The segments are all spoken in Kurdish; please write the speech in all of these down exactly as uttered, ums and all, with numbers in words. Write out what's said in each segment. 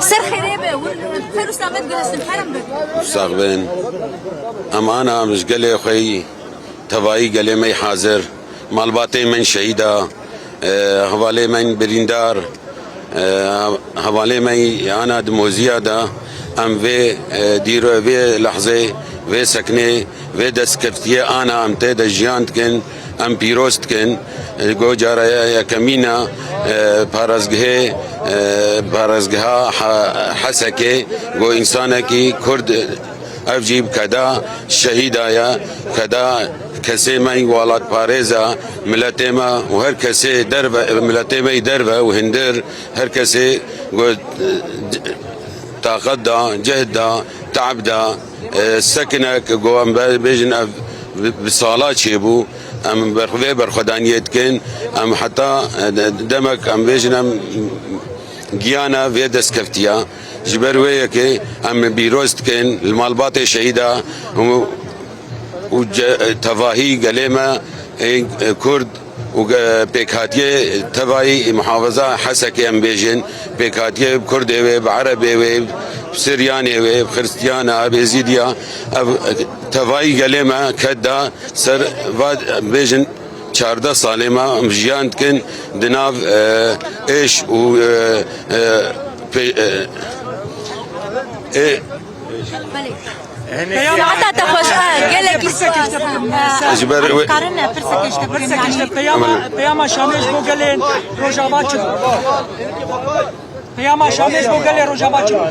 Ser xêrê be, wir xêr û selamet guhestin, kerem be. Sax bin. Em ana em ji gelê xwe yî, tevayî gelê me yî hazir. Malbatê me yî şehîda, e, hevalê me yî birîndar, e, hevalê me yî ana di moziya de. Em vê, e, dîro, vê lehzê, vê seknê, vê destkeftiyê ana em tê de jiyan dikin. Em pîroz dikin. Go cara yekemîn e, parêzgehê, e, parêzgeha He-, Hesekê, go însanekî Kurd, ev jî bi keda şehîda ye, keda kesê me yî welatparêz e, miletê me û her kesê derve, miletê me yî derve û hindir, her kesê go, e, taqet da, cehd da, te'b da, e, sekinek go em be-, bêjin ev bi, bi sala çêbû. Em ber-, vê berxwedaniyê dikin. Em heta, e, de-, demek em bêjin em giyana vê destkeftiya. Ji ber wê yekê em pîroz dikin li malbatê şehîda û, û ce-, tevahî gelê me ê, e, Kurd û ge-, pêkhatiyê tevayî muhafaza Hesekê em bêjin, pêkhatiyê bi Kurdê wê, bi Erebê wê, bi Siryanê wê, bi Xiristiyana, bi Êzîdiya, ev, e, tevayî gelê me ket da ser va bêjin çardeh salê me em jiyan dikin di nav, e, êş û, e, e, pê-, e, ê- Peyama Saeta te xweş, e, gelekî spas. Ji ber wê Karin, e, pirsek işte bikin, yani. Peyama, peyama Şamê ji bo gelên Rojava çi bû? Peyama Şamê ji bo gelê Rojava çi bû?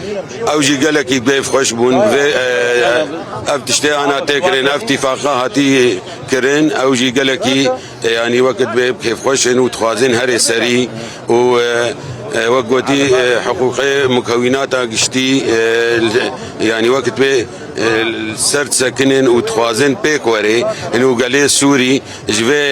Ew jî gelekî kêfxweş bûn. Vê, e, ev tiştê ana tê kirin, ev tîfaqa hatî kirin, ew jî gelekî, e, yanî wekit bê kêfxweş in û dixwazin herê serî û, e, e, wek gotî, e, hiqûqê mukewînata giştî, e, li, yanî wekit bê, e, li ser disekinin û dixwazin pêk werê, hin û gelê Sûrî ji vê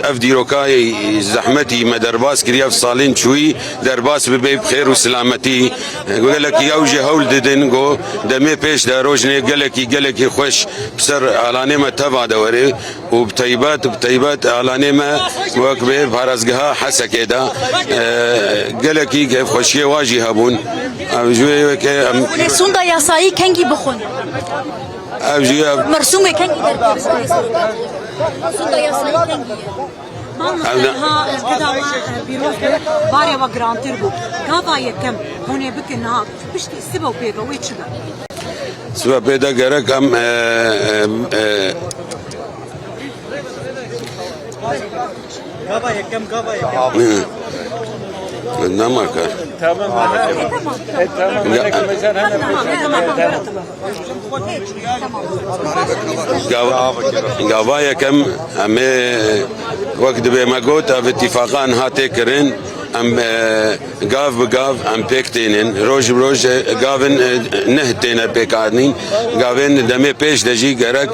ev dîrokayê zehmetî me derbas kiriye, ev salên çûyî derbas bibe bi xêr û silametî. Gelekî ew jî hewl didin, go demê pêş de rojnê gelekî, gelekî xweş bi ser alanê me teva de were û bi teybet, bi teybet alanê me wek bê parêzgeha Hesekê de, e, gelekî kêfxweşiyê wa jî hebûn. Ev ji wê yekê em Lê sonda yasayî kengî bixwin? Ev jî ev Mersûmê kengî derkeve? Sonda yasayî kengî ye? Bang Ev ne- ha, e, keda me, e, pîroz be, barê we girantir bû. Gava yekem hûn ê bikin niha, piştî sibe û pê ve wê çi be? Sibe pê de gerek em, e, e, e, Gava yekem, gava yekem. Hı. Nema kar. Tamam, tamam. E, tamam. Ya- Hene mesela, hene mesela. Tamam. Gava, gava yekem em ê wek dibê me got, ev îtîfaqan hatê kirin, em, e, gav bi gav em pêk tênin. Roj bi roj, e, gavin, e, neh têne pêkanîn. Gavên demê pêş de jî gerek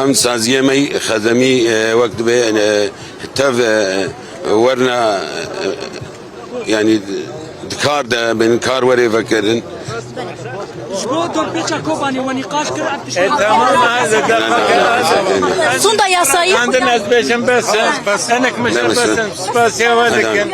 em saziyê me xedemî, e, wek dibê, e, tev, e, werna, e, yanî di kar de bin, kar were vekirin. Ji bo dorpêça Kobanê we nîqaş kir, ev tişt E, tamam, ha, ze-, ze-, Sonda yasayî Andin ez bêjim bes, e. Enek min jî Ne bes, mesela? e. Spasiya we dikim.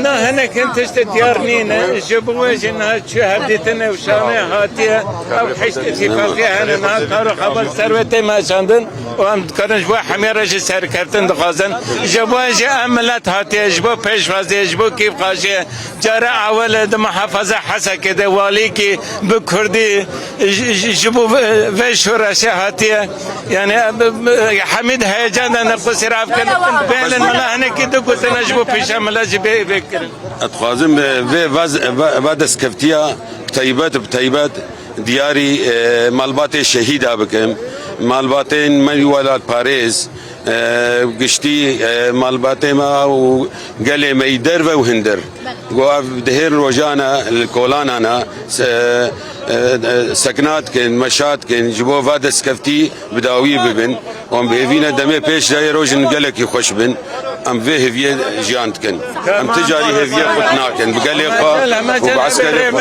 Na hinek hin tiştê diyar nîne. Ji bo we jî niha çû hevdîtinê û şanê hatiye. Ev hişt îtîfaqiye hene. Niha kar û xebat serwetê me şandin. Û em dikarin ji bo hemî re jî serkeftin dixwazin. Ji bo jî em milet hatiye, ji bo pêşwaziyê, ji bo kêfxweşiyê. Cara ewil di muhafaza Hesekê de walîkî bi kurdî ji, ji, ji bo vê, vê şoreşê hatiye. Yani, e, bi, bi, hemî di heyecan de ne qusîr ev kin. Bêlin mila hinekî du gotine ji bo pêşa mila jî bê, bê kirin. Ez dixwazim, e, vê vaz-, va-, va destkeftiya bi teybet, bi teybet diyarî, e, malbatê şehîda bikim. Malbatên me welatparêz, e, giştî, e, malbatê me û gelê me yî derve û hindir. Go ev di hêr rojane li kolanan e, se-, e, e, sekna dikin, meşa dikin, ji bo va destkeftî bi dawî bibin. Em bi hêvî ne demê pêş de yê rojin gelekî xweş bin. Em vê hêviyê jiyan dikin. Em ti carî hêviyê xurt nakin. Bi gelê xwe û bi eskerê xwe.